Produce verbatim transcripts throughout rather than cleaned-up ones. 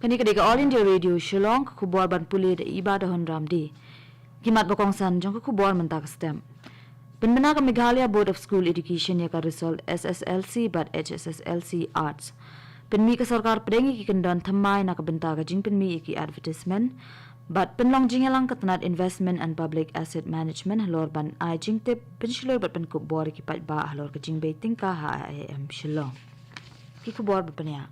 Kane ka dei ka All India Radio Shillong, ka khubor ban pule da i Bah Dahun Ramdi. Ki mat ba kongsan jong ka khubor mynta ka step. Pynbna ka Meghalaya Board of School Education ïa ka result S S L C bad H S S L C Arts. Pynmih ka sorkar pdeng ïa ki kyndon thymmai na ka bynta ka jingpynmih ïa ki advertisement. Bad pynlong jingïalang ka tnat Investment and Public Asset Management halor ban ai jingtip, pynshlur bad pynkup bor ïa ki paidbah halor ka jingbei tyngka ha I I M Shillong. Ki khubor ba pynïaid.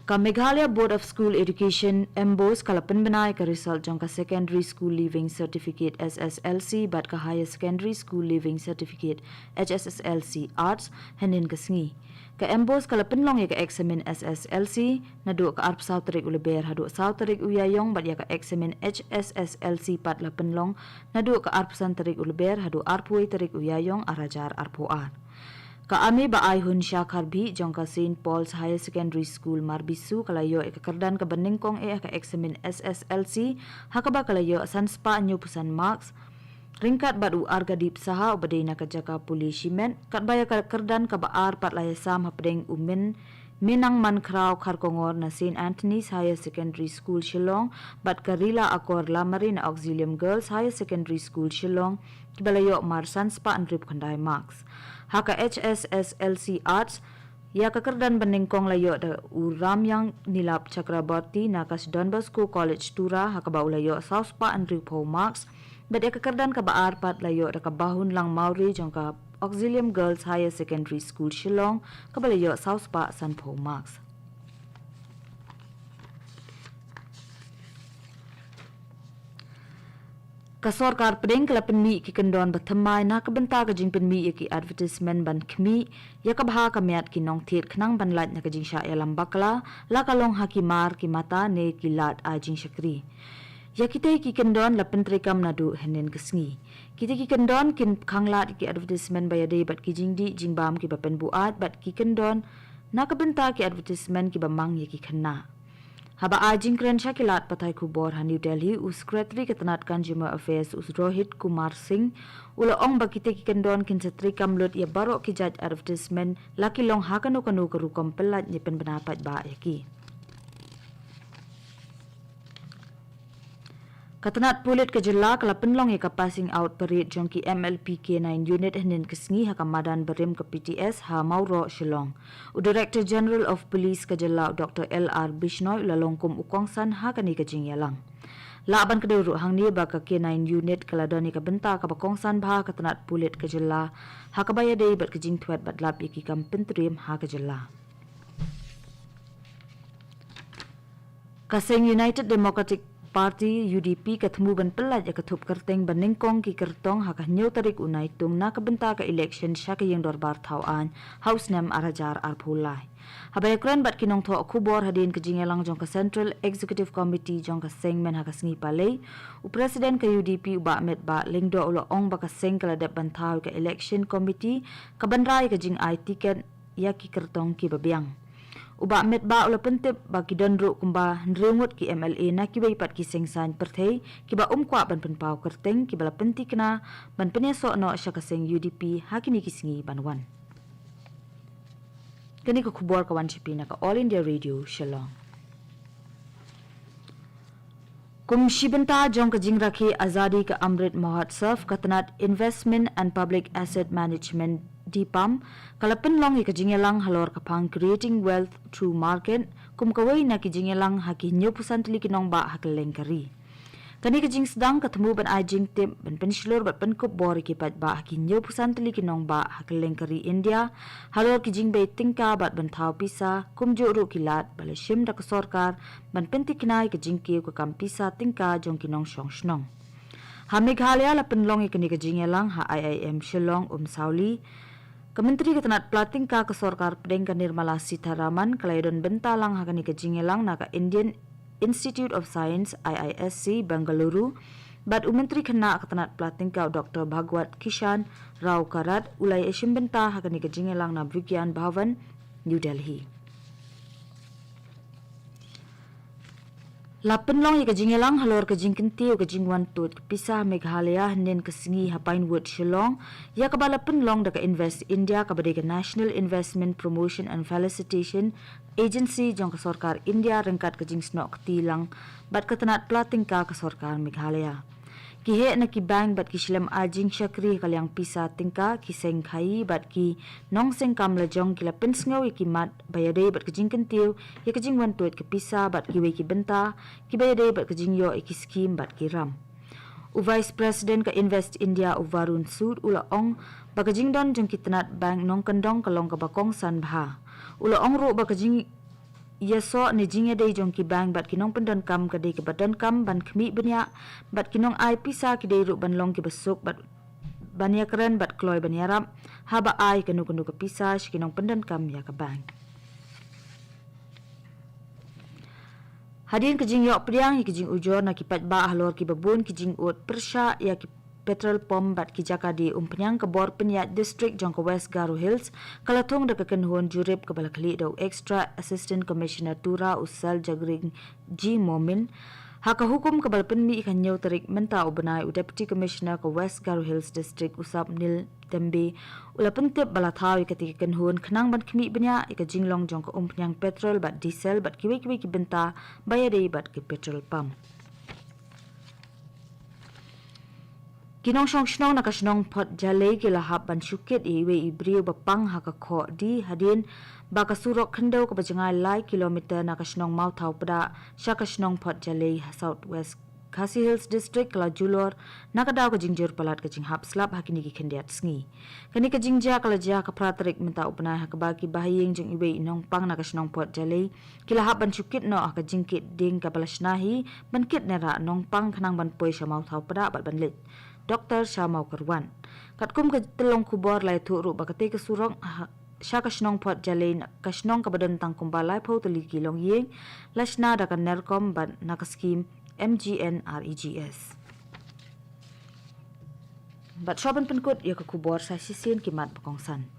Ka Meghalaya Board of School Education, MBOSE, ka la pynbna ïa ka result jong ka Secondary School Leaving Certificate, S S L C, bad ka Higher Secondary School Leaving Certificate, H S S L C, Arts, hynnin ka sngi. Ka MBOSE ka la pynlong ïa ka eksamin S S L C naduh ka arphew saw tarik u Lber haduh saw tarik u Ïaïong, bad ïa ka eksamin H S S L C pat la pynlong naduh ka arphew san tarik u Lber haduh arphew wei tarik u Ïaïong arhajar arphew ar. Ka Ame Bahaihun Shakhar Bih jong ka Saint Paul's Higher Secondary School Marbisu ka la ïoh ïa ka kyrdan kaba nyngkong eh ha ka eksamin S S L C, ha kaba ka la ïoh san spah hynñiew phew san marks, ryngkat bad u Argadip Saha uba dei na ka jaka pule shimet, katba ïa ka kyrdan kaba ar pat la ïasam hapdeng u Min Minang Mankhraw Kharkongor na Saint Anthony's Higher Secondary School Shillong, bad ka Rila Akor Lamare na Auxilium Girls Higher Secondary School Shillong, kiba la ïoh mar san spah hynriewphew khyndai marks. Ha ka H S S L C Arts, ïa ka kyrdan ba nyngkong la ïoh da u Ramyang Nilap Chakraborty na ka Don Bosco College Tura, ha kaba u la ïoh saw spah hynriewphew marks, bad ïa ka kyrdan kaba ar pat la ïoh da ka Bahun Langmawri jong ka Auxilium Girls Higher Secondary School Shillong, kaba la ïoh saw spah sanphew marks. Ka sorkar pdeng ka la pynmih ki kyndon ba thymmai na ka bynta ka jingpynmih ïa ki advertisement ban khmih ïa ka bha ka miat ki nongthied khnang ban lait na ka jingshah ïalam bakla, la ka long ha ki mar, ki mata ne ki lad ai jingshakri. Ïa kitei ki kyndon la pyntreikam naduh hynnin ka sngi. Kitei ki kyndon kin khanglad ïa ki advertisement ba ïadei bad ki jingdih jingbam kiba pynbuaid bad ki kyndon na ka bynta ki advertisement kiba mang ïa ki khynnah. Haba ai jingkren sha ki lad pathai khubor ha New Delhi, u Secretary ka tnat Consumer Affairs, u Rohit Kumar Singh, u la ong ba kitei ki kyndon kin sa treikam lut ïa baroh ki jait advertisement, la ki long ha kano kano ka rukom pyllait ne pynbna paidbah ïa ki. Ka tnat pulit ka jylla ka la pynlong ïa ka passing out parade jong ki M L P K nine unit hynnin ka sngi ha ka madan barim ka P T S ha Mawroh, Shillong. U Director General of Police ka jylla, u Doctor L R Bishnoi, u la long kum u kongsan ha kane ka jingïalang. Lah ban kdew ruh hangne ba ka K nine unit ka la don ïa ka bynta kaba kongsan bha ha ka tnat pulit ka jylla, ha kaba ïadei bad ka jingthwet bad lap ïa ki kam pyntriem ha ka jylla. Ka seng United Democratic Party, U D P, ka thmu ban pyllait ïa ka thup kyrteng ba nyngkong ki kyrtong ha ka hynñiew tarik u Naitung na ka bynta ka election sha ka ïing dorbar thaw aiñ ha u snem arhajar arphew lai. Haba ïakren bad ki nongthoh khubor hadien ka jingïalang jong ka Central Executive Committee jong ka seng mynha ka sngi Palei, u President ka U D P, u Bah Metbah Lyngdoh, u la ong ba ka seng ka la dep ban thaw ïa ka election committee kaban rai ïa ka jingai tiket ïa ki kyrtong kiba biang. U Bah Metbah u la pyntip ba ki don ruh kumba hynriew ngut ki M L A na kiwei pat ki seng saiñ pyrthei kiba um kwah ban pynpaw kyrteng, kiba la pynthikna ban pynïasoh noh sha ka seng U D P ha kine ki sngi ban wan. Kane ka khubor ka wan sha phi na ka All India Radio Shillong. Kum shi bynta jong ka jingrakhe Azadi ka Amrit Mahotsav, ka tnat Investment and Public Asset Management, DIPAM, ka la pynlong ïa ka jingïalang halor ka phang Creating Wealth Through Market, kum kawei na ki jingïalang ha ki hynñiew phew san tylli ki nongbah ha kylleng ka ri. Kane ka jingsdang ka thmu ban ai jingtip, ban pynshlur bad pynkup bor ïa ki paidbah ha ki hynñiew phew san tylli ki nongbah ha kylleng ka ri India halor ki jingbei tyngka bad ban thaw pisa, kumjuh ruh ki lad ba la shim da ka sorkar ban pynthikna ïa ka jingkiew ka kam pisa tyngka jong ki nongshong shnong. Ha Meghalaya la pynlong ïa kane ka jingïalang ha I I M Shillong, Umsawli. Ka Myntri ka tnat pla tyngka ka sorkar pdeng ka Nirmala Sitharaman ka la ïadon bynta lang ha kane ka jingïalang na ka Indian Institute of Science, I I S C, Bengaluru, bad u Myntri khynnah ka tnat pla tyngka u Doctor Bhagwat Kishan Rao Karat u la ïashim bynta ha kane ka jingïalang na Vigyan Bhawan, New Delhi. La pynlong ïa ka jingïalang halor ka jingkyntiew ka jingwan tuid ka pisa Meghalaya hynnin ka sngi ha Pinewood, Shillong, ïa kaba la pynlong da ka Invest India, kaba dei ka National Investment Promotion and Felicitation Agency jong ka sorkar India ryngkat ka jingsnoh kti lang bad ka tnat pla tyngka ka sorkar Meghalaya. Ki heh na ki bank bad ki shlem ai jingshakri ha ka liang pisa tyngka, ki seng khaïi bad ki nongseng kam lajong ki la pynsngew ïa ki mat ba ïadei bad ka jingkyntiew ïa ka jingwan tuid ka pisa bad kiwei ki bynta kiba ïadei bad ka jingïoh ïa ki skim bad ki ram. U Vice President ka Invest India, u Varun Sood, u la ong ba ka jingdon jong ki tnat bank nongkyndong ka long kaba kongsan bha. U la ong ruh ba ka jing ïasoh ne jingïadei jong ki bank bad ki nongpyndonkam ka dei kaba donkam ban khmih bniah, bad ki nongai pisa ki dei ruh ban long kiba suk bad ban ïakren bad kloi ban ïarap haba ai kano kano ka pisa sha ki nongpyndonkam ïa ka bank. Hadien ka jingïoh pdiang ïa ki jingujor na ki paidbah halor kiba bun ki jingud pyrshah ïa ki petrol pump bad ki jaka die umphniang, ka bor pynïaid district jong ka West Garo Hills ka la thung da ka kynhun jurip kaba la khlieh da u Extra Assistant Commissioner Tura, u Sal Jagring G Momin. Ha ka hukum kaba la pynmih ha ka hynñiew tarik mynta u bnai, u Deputy Commissioner ka West Garo Hills District, u Swapnil Tembe, u la pyntip ba la thaw ïa katei ka kynhun khnang ban khmih bniah ïa ka jinglong jong ka umphniang petrol bad diesel bad kiwei kiwei ki bynta ba ïadei bad ki petrol pump. Ki nongshong shnong na ka shnong Port Jalei ki la hap ban shu kit ïa iwei i briew ba pang ha ka khoh die hadien ba ka surok khyndew kaba jngai lai kilometer na ka shnong Mawthaw Pdah sha ka shnong Port Jalei ha South West Khasi Hills District ka la julor na ka daw ka jingjur palat ka jinghap slap ha kine ki khyndiat sngi. Kane ka jingjia ka la jia ha ka phra tarik mynta u bnai, ha kaba ki bahaïing jong iwei i nongpang na ka shnong Port Jalei ki la hap ban shu kit noh ha ka jingkit dieng kaba la shna hi ban kit ne rah nongpang khnang ban poi sha Mawthaw Pdah bad ban leit doktor sha Mawkyrwat. Katkum ka tyllong khubor la ïathuh ruh ba katei ka surok ha, sha ka shnong Port Jalei na ka shnong kaba don tang kumba laiphew tylli ki longïing la shna da ka NERCOM bad na ka skim M G N R E G S. Bad shuwa ban pynkut ïa ka khubor, sa shisien ki mat ba kongsan.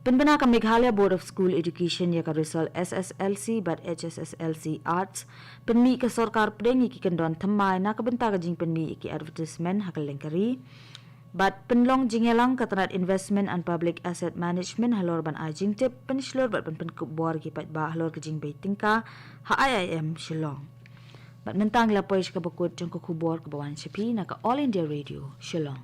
Pynbna ka Meghalaya Board of School Education ïa ka result S S L C bad H S S L C Arts. Pynmih ka sorkar pdeng ïa ki kyndon thymmai na ka bynta ka jingpynmih ïa ki advertisement ha kylleng ka ri. Bad pynlong jingïalang ka tnat Investment and Public Asset Management halor ban ai jingtip, pynshlur bad ban pynkup bor ki paidbah halor ka jingbei tyngka ha I I M Shillong. Bad mynta ngi la poi sha kaba kut jong ka khubor kaba wan sha phi na ka All India Radio Shillong.